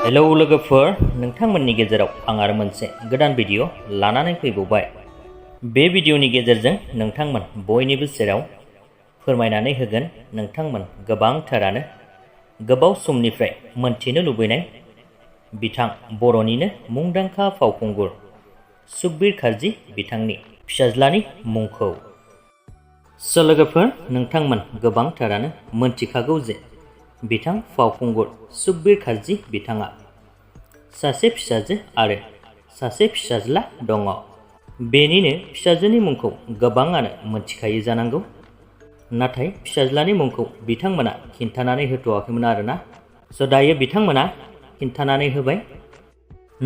Hello लोगोफोर, नोंथांमोननि गेजेराव आं आरो मोनसे गोदान भिडिअ लानानै फैबावबाय। बे भिडिअनि गेजेरजों नोंथांमोन बयनिबो सेराव फोरमायनानै होगोन नोंथांमोन गोबांथारानो गोबाव समनिफ्राय मोनथिनो लुबैनाय बिथां बर'निनो मुंदांखा फावखुंगुर सुखबीर काrzee बिथांनि फिसाज्लानि मुंखौ। लोगोफोर, नोंथांमोन गोबांथारानो मोनथिखागौ जे बिथां फावखुंगुर सुखबीर काrzee बिथाङा सासे फिसाजो आरो सासे फिसाज्ला दङ। बेनिनो फिसाजोनि मुंखौ गोबाङानो मोनथिखायो जानांगौ, नाथाय फिसाज्लानि मुंखौ बिथांमोना खिन्थानानै होथ'वाखैमोन आरोना। दायो बिथांमोना खिन्थानानै होबाय।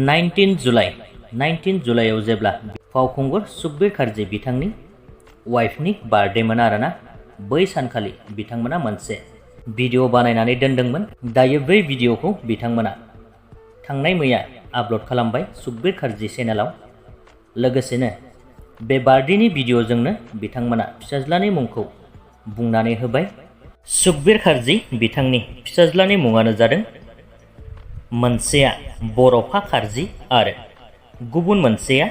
19 जुलाइआव जेब्ला फावखुंगुर सुखबीर काrzee बिथांनि वाइफनि बार्थडेमोन आरोना, बै सानखालि बिथांमोना मोनसे भिडिअ बानायनानै दोनदोंमोन। दायो बै भिडिअखौ बिथांमोना थांनाय मैया आपल'ड खालामबाय सुखबीर काrzee चेनेलाव। लोगोसेनो बे बार्थडेनि भिडिअजोंनो बिथांमोना फिसाज्लानि मुंखौ बुंनानै होबाय। सुखबीर काrzee बिथांनि फिसाज्लानि मुङानो जादों, मोनसेया बर'फा काrzee आरो गुबुन मोनसेया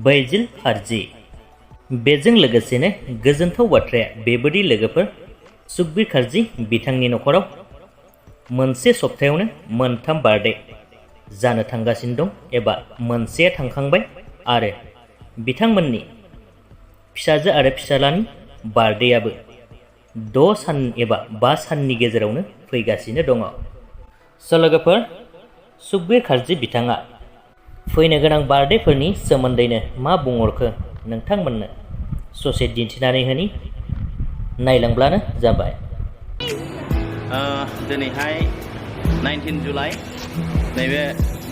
बैजिल काrzee। बेजों लोगोसेनो गोजोनथाव बाथ्राया बेबादि लोगोफोर, सुखबीर काrzee बिथांनि न'खराव मोनसे सप्तायावनो मोनथाम बार्थडे जानो थांगासिनो दं, एबा मोनसेया थांखांबाय आरो बिथांमोननि फिसाजो आरो फिसाज्लानि बार्थडेआबो 6 सान एबा 5 साननि गेजेरावनो फैगासिनो दङ। लोगोफोर, सुखबीर काrzee बिथाङा फैनो गोनां बार्थडेफोरनि सोमोन्दैनो मा बुंहरखो नोंथांमोननो ससे दिन्थिनानै होनि, नायलांब्लानो जाबाय। दिनैहाय 19 जुलाइ, नैबे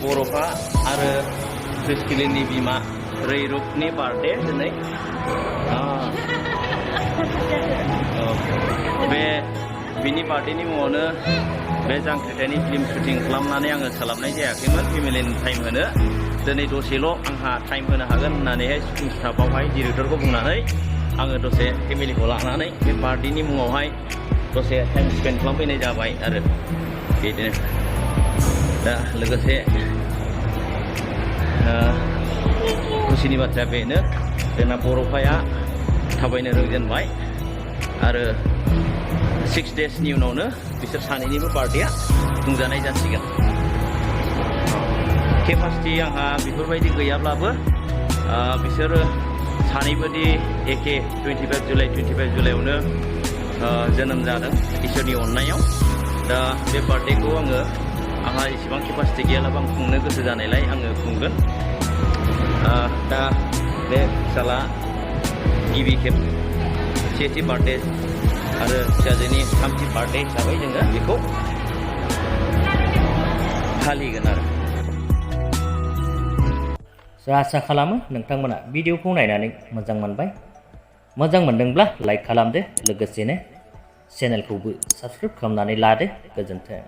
बर'फा आरो क्रिस्टिलिननि बिमा रैरुपनि बार्थडे दिनै। बिनि बार्थडेनि मुङावनो बे जांख्रिथायनि फिल्म शुटिं खालामनानै आङो सोलाबनाय जायाखैमोन फेमिलिनि टाइम होनो। दिनै दसेल' आंहा टाइम होनो हागोन होननानैहाय शुटिं स्टाफआवहाय डिरेक्टरखौ बुंनानै आङो दसे फेमिलिखौ लानानै बे बार्थडेनि मुङावहाय दसे टाइम स्पेन्ड खालामफैनाय जाबाय आरो बिदिनो। दा लोगोसे खुसिनि बाथ्राया बेनो, जोंना बर'फाया थाबायनो रोंजेनबाय आरो 6 डेजनि उनावनो बिसोर सानैनिबो बार्थडेआ खुंजानाय जासिगोन। केपासिटि आंहा बेफोरबायदि गैयाब्लाबो बिसोरो सानैबोदि एखे 25 जुलाइआवनो जोनोम जादों इसोरनि अननायाव। दा बे बार्थडेखौ आंहा इसेबां केपासिटि गैयाब्लाबो आं खुंनो गोसो जानायलाय आङो खुंगोन। दा बे फिसाला गिबि खेब सेथि बार्थडे आरो फिसाजोनि 3थि बार्थडे हिसाबै जोङो बेखौ फालिगोन आरो। आसा खालामो नोंथांमोना भिडिअखौ नायनानै मोजां मोनबाय। मोजां मोनदोंब्ला लाइक खालामदो, लोगोसेनो चेनेलखौबो साबस्क्राइब खालामनानै लादो। गोजोन्थों।